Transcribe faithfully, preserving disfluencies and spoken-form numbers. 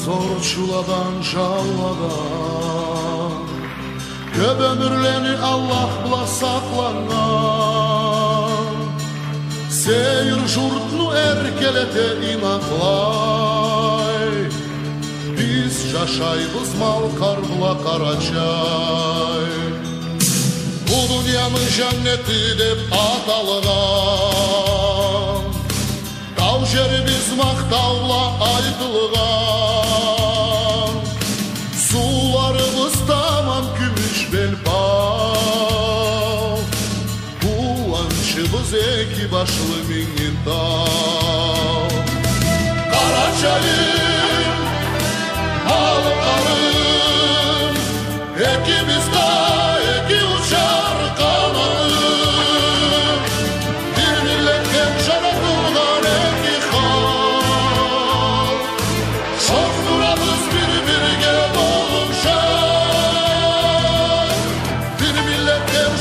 Зорчуладан, жауладан кёп ёмюрлени Аллах бла сакъланнган. Сейир журтну эркелете ийнакълай. Биз жашайбыз Малкъар бла Къарачай. Бу дунияны жаннети деп аталгъан. Тау жерибиз махтау бла айтылгъан. Сууларыбыз тамам кюмюш белбау. Къууанчыбыз эки башлы Минги Тау. Къарачайым, Малкъарым, экибиз да эки учар къананым. Бир миллетден жаратылгъан эки халкъ. Шокъ турабыз бир-бирге болгъунча. Бир миллетден